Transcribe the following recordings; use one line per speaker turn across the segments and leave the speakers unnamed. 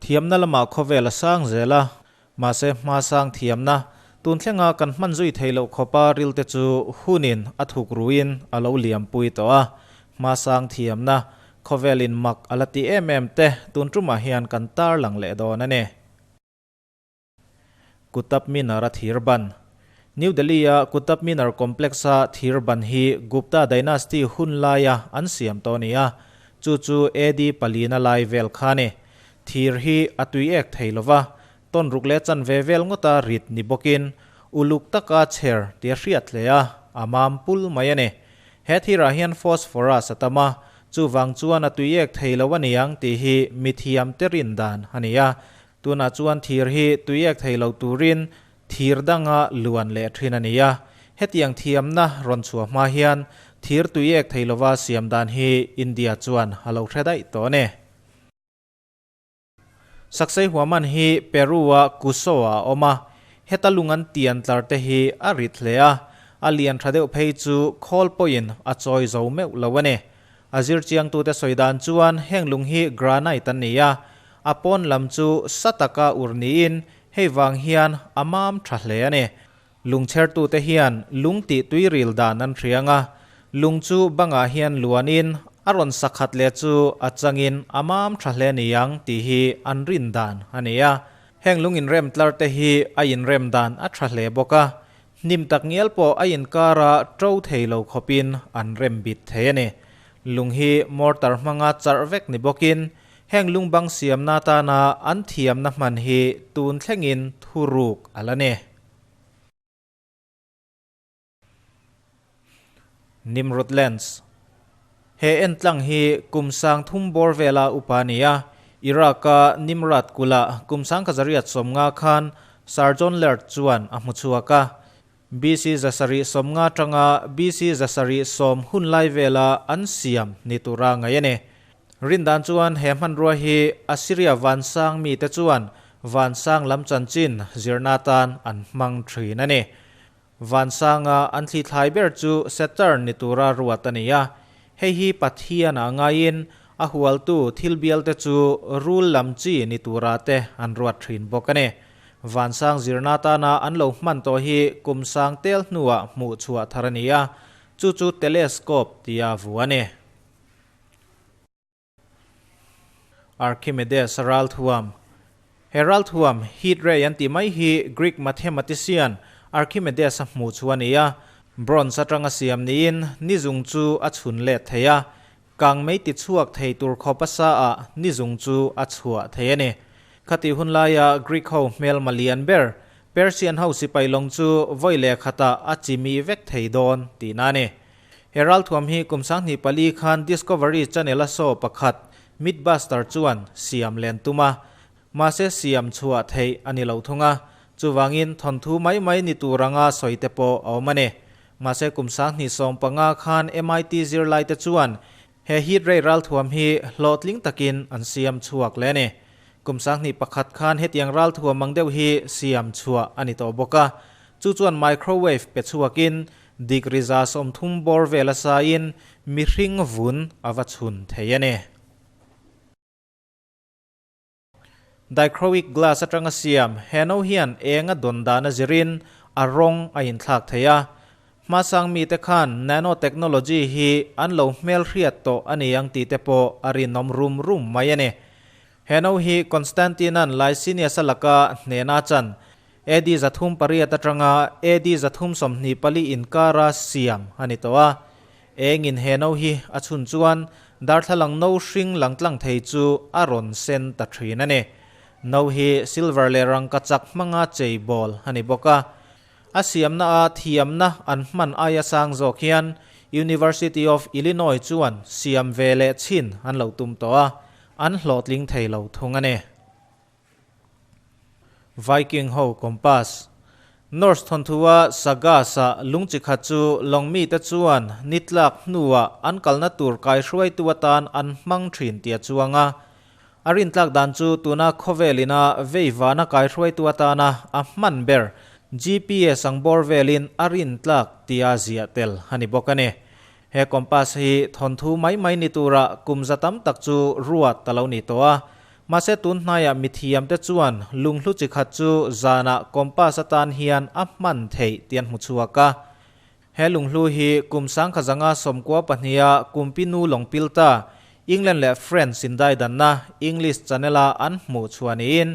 Thiamna lamah khawvel a sang zel a, mahse hmasang thiamna tun thlenga kan hman zui theih loh khawpa rilte chu hunin a thuk ruin a lo liampui tawh a. Hmasang thiamna khawvelin mak a la ti em em te tun tumah hian kan tarlang leh dawn a ni. Qutub Minar-a thir ban. New Delhi-a Qutub Minar Complex-a thir ban hi Gupta Dynasty hun laia an siam tawh a ni a, chu chu AD palina lai vel kha a ni. Thir hi a tui ek thei lo va, tawn ruk leh chanve vel ngawta rit ni bawkin uluk taka chher tih a hriat hle a, a mam pul mai a ni. He thirah hian phosphorus a tam a, chuvang chuan a tui ek thei lo a niang tih hi mithiamte rin dan a ni a. Tunah chuan thir hi tuiek thei lo turin thir danga luan leh thin a ni a. Hetiang thiamna rawn chhuah hma hian thir tuiek thei lova siam dan hi India chuan a lo hre daih tawh a ni. Saksei huaman hi Peru-a Cusco-ah a awm a, heta lung an tian tlar te hi a rit hle a, a lian tha deuh phei chu khawl pawhin a chawi zo meuh lo a ni. A zirchiangtute sawi dan chuan heng lung hi granite an ni a, A pawn lam chu sa taka ur niin hei vang hian a mam tha hle a ni. Lungchhertute hian lung tih tuiril dan an hriang a, lung chu bangah hian luanin a rawn sa khat leh chu a changin a mam tha hle niang tih hi an rin dan a ni a. Heng lung inrem tlar te hi a inrem dan a tha hle bawk a, hnim tak ngial pawh a inkara to thei lo khawpin an rem bit thei a ni. Lung hi mortar hmanga charh vek ni bawkin Heng lungbang siamna atana an thiamna hman hi tun thlengin thuruk a la ni. Nimrod Lens He entlang hi kum sang thum bawr vela upa a ni a, Iraq-a Nimrod kulh-ah kum 1950 khan Sir John Laird chuan a hmu chhuak a. BC 750 atanga BC 710 hun lai vela an siam ni tura ngaih a ni. Rindan chuan he hmanrua hi Assyria vansang mite chuan vansang lam chanchin zirna atan an hmang thin a ni. Vansanga an thlithlai ber chu Saturn ni tura ruat a ni a, hei hi Pathian ah ngaiin a hualtu thil bialte chu rul lam chi ni tura te an ruat thin bawk a ni. Vansang zirna atana an lo hman tawh hi kum sang tel hnuah hmuh chhuah thar a ni a, chu chu telescope tia vu a ni. Archimedes Ralthuam He ralthuam, heat ray an tih mai hi Greek mathematician Archimedes-a hmuh chu a ni a. Bronze atanga siam niin ni zung chu a chhun let thei a, kang mei ti chhuak thei tur khawp a sa ah ni zung chu a chhuah thei a ni. Khatih hun laia Greek ho hmelma lian ber Persian ho sipai lawng chu vawi leh khatah a chimi vek thei dawn tihna a ni. He ralthuam hi kum 24 khan Discovery Channel a show pakhat Mythbuster chuan siam len tum a, mahse siam chhuah theih a ni lo thung a, chuvangin thawnthu mai mai ni tur anga sawi te pawh a awm a ni. Mahse kum 2015 khan MIT zirlaite chuan he heat ray ralthuam hi hlawhtling takin an siam chhuak leh a ni. Kum 21 khan hetiang ralthuam ang deuh hi siam chhuah a ni tawh bawk a, chu chuan microwave pe chhuakin Degree 30 bawr vel a saiin mihring vun a va chhun thei a ni. Dichroic glass atanga siam he no hian eng a dawn dan a zirin a rawng a inthlak thei a. Hmasang mite khan nanotechnology hi an lo hmelhriat tawh a ni ang tih te pawh a rinawm rum rum mai a ni. He no hi Constantine-a'n Licinius-a laka hnena chan AD 308 atanga AD 324 inkara siam a ni tawh a. Engin he no hi a chhun chuan darthlalang no hring lang tlang thei chu a rawn sen ta thin a ni. No hi silver leh rangkachak hmanga chei bawl a ni bawk a. A siamna a thiamna an hman aia sang zawk hian University of Illinois chuan siam ve leh chhin an lo tum tawh a, an hlawhtling thei lo thung a ni. Viking ho compass. Norse thawnthua Sagas-a lung chi khat chu lawng mite chuan ni tlak hnuah an kalna tur kaihruaitu atan an hmang thin tih a chuang a. A rintlak dan chu tuna khawvel ina vei vana kaihruaitu atana a hman ber GPS ang bawr velin a rintlak tia ziah tel a ni bawk a ni. He compass hi thawnthu mai mai ni tura kum za tam tak chu ruat a lo ni tawh a. Mahse tun hnaiah mithiam te chuan lunghlu chi khat chu zanah compass atan hian a hman theih tih an hmu chhuak a. He lunghlu hi kum sangkhazanga sawmkua pahniha kumpinu lawng pil ta England leh France indaidanna English Channel-a an hmuh chhuah niin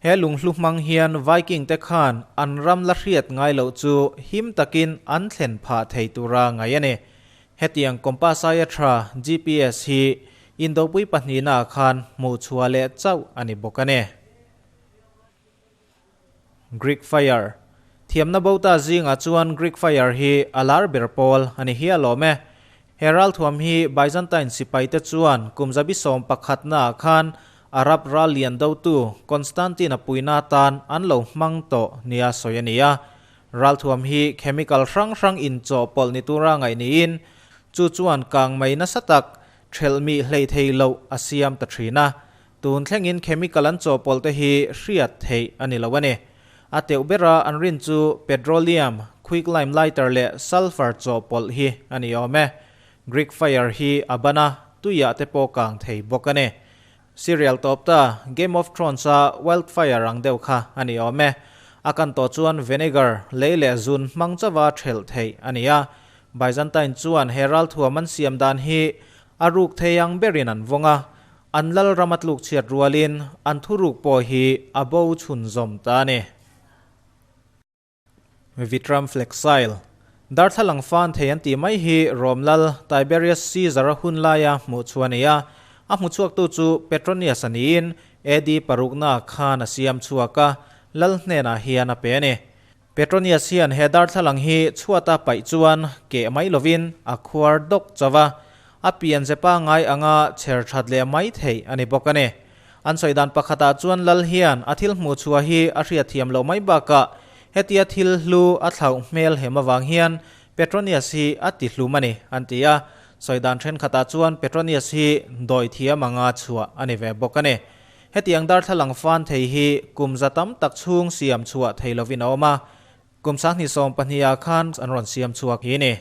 he lunghlu hmang hian Viking te khan an ram la hriat ngai loh chu him takin an thlen phah thei tura ngaih a ni. Hetiang compass aia tha GPS hi Indopui pahnihnaah khan hmuh chhuah leh chauh a ni bawk a ni. Greek Fire Thiamna bo ta zingah chuan Greek Fire hi a lar ber pawl a ni hial awm e. He ralthuam hi Byzantine sipaite chuan kum zabi sawm pakhatnaah khan Arab ral lian dotu Constantine-a puina atan an lo hmang tawh nia sawi a ni a. Ralthuam hi chemical hrang hrang inchawhpawlh ni tura ngaih niin chu chuan kang mai nasa tak thelhmih hleithei loh a siam ta thin a. Tun thlengin chemical an chawhpawlh te hi hriat theih a ni lo a ni. A teuh bera an rin chu petroleum, quicklime lighter leh sulphur chawhpawlh hi a ni awm e. Greek fire hi a ban a, tuiah te pawh kang thei bawk a ni. Serial tawp ta, Game of Thrones a wildfire ang deuh kha a ni awm e. A kan tawh chuan vinegar, lei leh zun hmang chauha thelh theih a ni a. Byzantine chuan he ralthuam an siam dan hi a ruk thei ang berin an vawng a, An lal rama tluk chhiat rualin an thuruk pawh hi a bo chhunzawm ta a ni. Vitram Flexile, Darthlalang fan thei an tih mai hi Rom lal Tiberius Caesar-a hun laia hmuh chhuah a ni a, a hmuchhuaktu chu Petronius a niin AD parukna khan a siam chhuak a, lal hnenah hian a pe a ni. Petronius hian he darthlalang hi chhuata paih chuan keh mai lovin a khuar dawk chauh a, a pian ze pangngai anga chher that leh mai theih a ni bawk a ni. An sawi dan pakhatah chuan Lal hian a thil hmuh chhuah hi a hriatthiam loh mai bakah hetia thil hlu a thlauh hmel hem avang hian Petronius hi a ti hlum a ni, an ti a. Sawi dan thenkhatah chuan Petronius hi dawi thiam anga chhuah a ni ve bawk a ni. Hetiang darthlalang fan thei hi kum za tam tak chhung siam chhuah thei lovin a awm a, kum sanghnih sawm pahniha khan an rawn siam chhuak hi ni.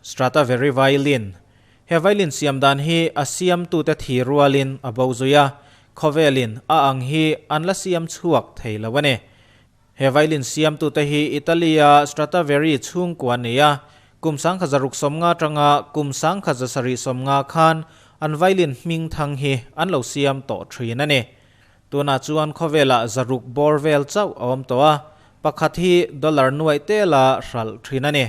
Stratavery Violin He violin siam dan hi a siamtute thi rualin a bo zui a, khawvelin a ang hi an la siam chhuak thei lo a ni. He violin siamtute hi Italy-a Stratavery chhungkua an ni a, kum sangkhat zaruk sawmnga atanga kum sangkhat zasarih sawmnga khan an violin hming thang hi an lo siam tawh thin a ni. Tunah chuan khawvelah zaruk bawr vel chauh a awm tawh a, pakhat hi dollar nuaih tela hralh thin a ni.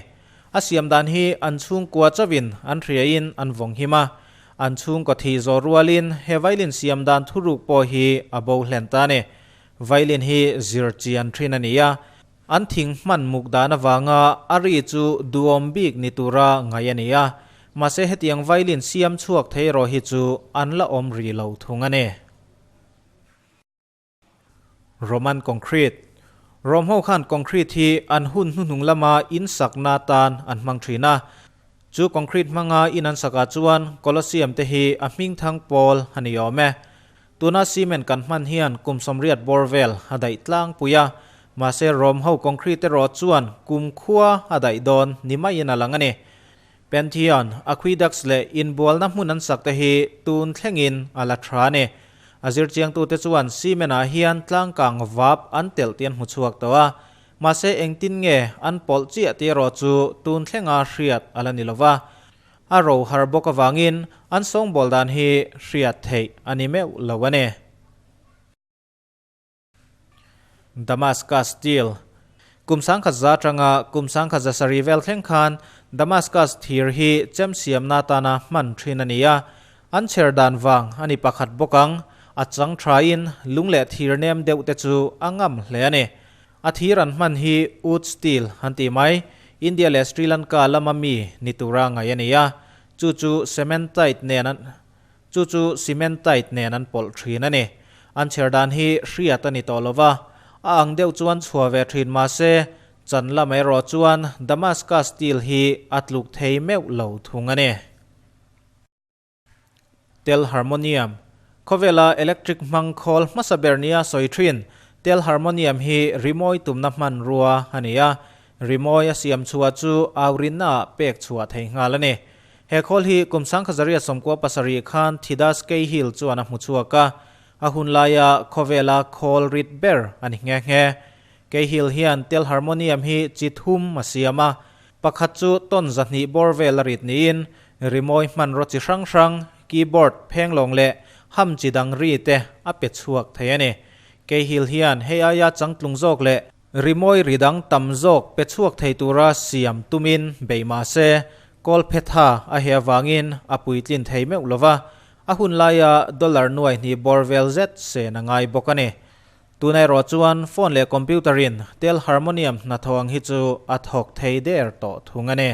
A siam dan hi an chhungkua chauhin an hriain an vawng him a, an chhungkaw thih zawh rualin he violin siam dan thuruk pawh hi a bo hlen ta a ni. Violin hi zir chian thin a ni a, an thing hman muk dan avanga a ri chu duhawm bik ni tura ngaih a ni a, mahse hetiang violin siam chhuak thei erawh hi chu an la awm rih lo thung a ni. Roman Concrete Rom ho khan concrete hi an hun hnuhnung lama in sakna atan an hmang thin a, chu concrete hmanga in an sakah chuan Colosseum te hi a hmingthang pawl a ni awm e. Tuna cement kan hman hian kum sawmriat bawr vel a daih tlangpui a, mahse Rom ho concrete erawh chuan kum khua a daih dawn ni maiin a lang a ni. Pantheon, aqueducts leh inbualna hmun an sak te hi tun thlengin a la tha a ni. A zirchiangtute chuan cement ah hian tlangkang vap an telh tih an hmu chhuak tawh a, mahse engtin nge an pawlh chiah tih erawh chu tun thlenga hriat a la ni lo va. A ro har bawk avangin an sawngbawl dan hi hriat theih a ni meuh lo a ni. Damascus Steel Kum sangkhat za atanga kum sangkhat za sarih vel thleng khan Damascus thir hi chem siamna atana hman thin a ni a, an chher dan vang a ni pakhat bawk ang, a chang thain lung leh thir nem deuh te chu a ngam hle a ni. A thir an hman hi Oud Steel an tih mai, India leh Sri Lanka lama mi ni tura ngaih a ni a, chu chu cementite nen an chu chu cementite nen an pawlh thin a ni. An chher dan hi hriat a ni tawh lo va, a ang deuh chuan chhuah ve thin mah se, chan lam erawh chuan Damascus Steel hi a tluk thei meuh lo thung a ni. Telharmonium, Khawvela electric hmang khawl hmasa ber nia sawi thin Telharmonium hi rimawi tumna hmanrua a ni a, rimawi a siam chhuah chu aurinnaah pek chhuah thei nghal a ni. He khawl hi kum 1997 khan Thidas Cahill chuan a hmu chhuak a, a hun laia khawvela khawl rit ber a ni nghe nghe. Cahill hian telharmonium hi chi thum a siam a, pakhat chu ton 200 bawr vel a rit niin rimawi hmanraw chi hrang hrang, keyboard, phenglawng leh ham chi dang ri te a pe chhuak thei a ni. Cahill hian hei aia changtlung zawk leh rimawi ri dang tam zawk pe chhuak thei tura siam tumin bei mah se, kawl phetha a he avangin a puitlin thei meuh lova, a hun laia dollar 2,000 bawr vel zet sen a ngai bawk a ni. Tuna erawh chuan phone leh computer in telharmonium hnathawh ang hi chu a thawk thei der tawh thung a ni.